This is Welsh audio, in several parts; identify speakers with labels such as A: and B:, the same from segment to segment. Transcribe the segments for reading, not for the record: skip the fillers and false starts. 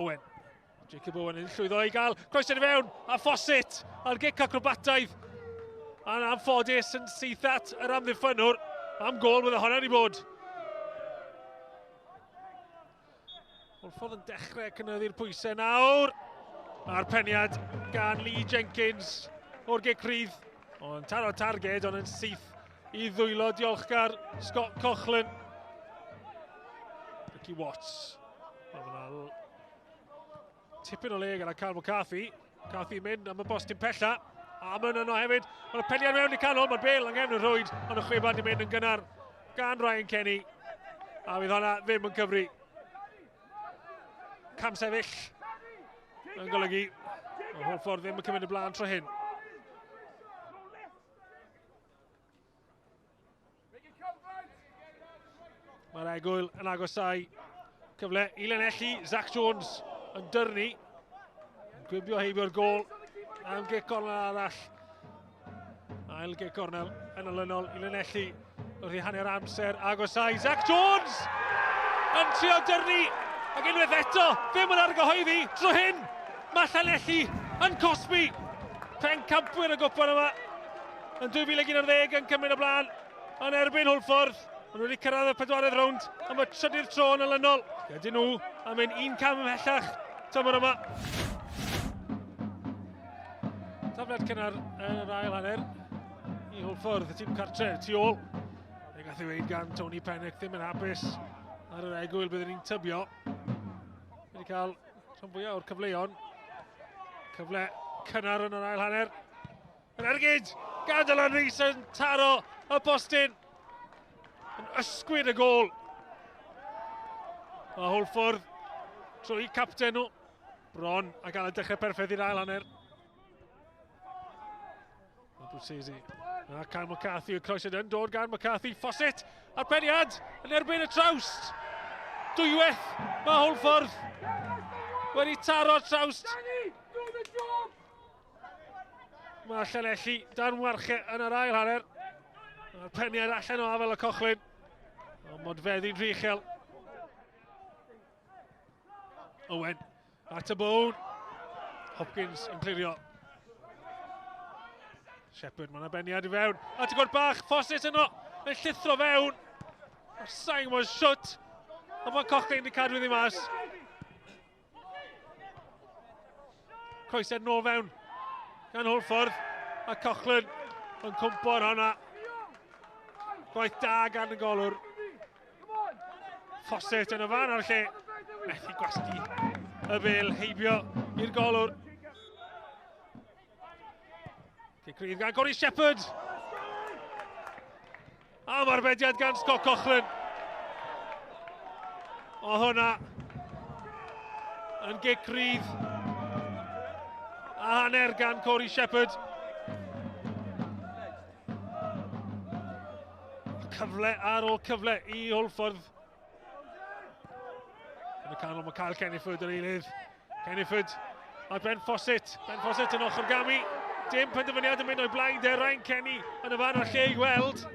A: Owen. Jacob Owen yn llwyddo i gael croesiad i fewn a Fawcett a'r gic acrobataidd. A'n anffodus yn syth at yr amddiffynnwr. Am gol bydde hwnna wedi bod. Hwlffordd yn dechrau cynyddu'r pwysau nawr. A'r peniad gan Lee Jenkins o'r gic rhydd. Ond taro targed, ond yn syth i ddwylo diolchgar Scott Coughlan. Ricky Watts. Mae yna tipyn o le gyda Carl McCarthy. McCarthy yn mynd am y bostyn pella. A mae'n yno hefyd. Mae'r peniad mewn i canol. Mae'r bel yng nghefn y rhwyd. Ond y chwibad yn mynd yn gynnar gan Ryan Kenny. A fydd hwnna ddim yn cyfri. Cam sefyll yn golygu y holl ffordd ddim yn cymryd y blaen tro hyn. Mae'r egwyl yn agosau. Cyfle i Lenelli, Zach Jones yn dyrnu. Yn gwibio heibio'r gol am gic gornel arall. Ail gic gornel yn olynol i Lenelli wrth i hanner amser agosau. Zach Jones yn trio dyrnu ac unwaith eto ddim yn argyhoeddi tro hyn. Mae Llanelli yn cosbi pencampwyr y gwpan yma yn 2011 yn cymryd y blaen yn erbyn Hwlffordd. Maen nhw wedi cyrraedd y pedwaredd rownd am y trydydd tro yn olynol. Ydyn nhw am mynd un cam ymhellach tymor yma. Tafliad cynnar yn yr ail hanner i Hwlffordd, y tîm cartre, tu ôl. Fe gath ei weid gan Tony Pennick, ddim yn hapus ar yr egwyl byddwn ni'n tybio. Wedi cael rhan fwyaf o'r cyfleon. Cyfle cynnar yn yr ail hanner. Yr ergyd gan Dylan Rees yn taro y postyn. Yn ysgwyd y gôl. Mae Hwlffordd trwy capten nhw. Bron a gael y dechrau perffaith i'r ail hanner. Abruzzese. A Kyle McCarthy, y croesiad yn dod gan McCarthy. Fawcett a'r peniad yn erbyn y trawst. Dwywaith mae Hwlffordd wedi taro'r trawst. Mae Llanelli dan warche yn yr ail hanner. Mae'r peniad allan o afel y Cochlin. Ond modfeddi'n rhy uchel. Owen at y bôn. Hopkins yn clirio. Shepard, mae'n beniad i fewn. At y gwrdd bach, Fawcett yno, yn llithro fewn. Mae'r sain mor siwt. Ond mae Cochrane wedi cadw iddi mas. Croesiad nôl fewn gan Hwlffordd a Coughlan yn cwmpo ar hwnna. Gwaith da gan y golwr. Fawcett yn y fan ar lle. Methu gwasgu y bel heibio i'r golwr. Cic rydd gan Corey Shepherd. Am arbediad gan Scott Coughlan. O hwnna yn gic rydd a hanner gan Corey Shepherd. Cyfle ar ôl cyfle i Hwlffordd. Yn y canol mae Kyle Kenneford yr eilydd. Kenneford a Ben Fawcett. Ben Fawcett yn ochr gamu. Dim penderfyniad yn mynd o'i blaen de. Ryan Kenny yn y fan o'r lle i weld.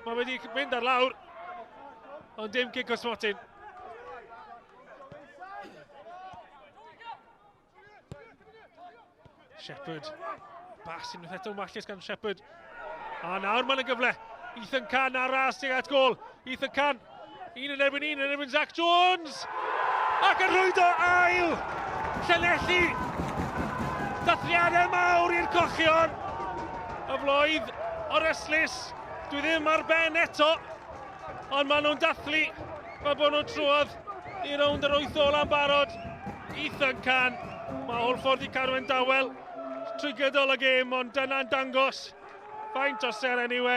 A: Mae wedi mynd ar lawr. Ond dim gic o smotyn. Shepherd. Bas unwaith eto yn wallus gan Shepherd. A nawr mae'n y gyfle. Ethan Can ar ras tuag at gol. Ethan Can. Un yn erbyn un yn erbyn Zach Jones. Ac yn rhwydo ail. Llanelli. Dathliadau mawr i'r cochion. Y floedd o'r eslys. Dwi ddim ar ben eto. Ond maen nhw'n dathlu fel bod nhw'n trwodd i rownd yr wyth ola'n barod. Ethan Can, mae Hwlffordd i cadw yn dawel trwy gydol y gêm, ond dyna'n dangos faint o seren yw e.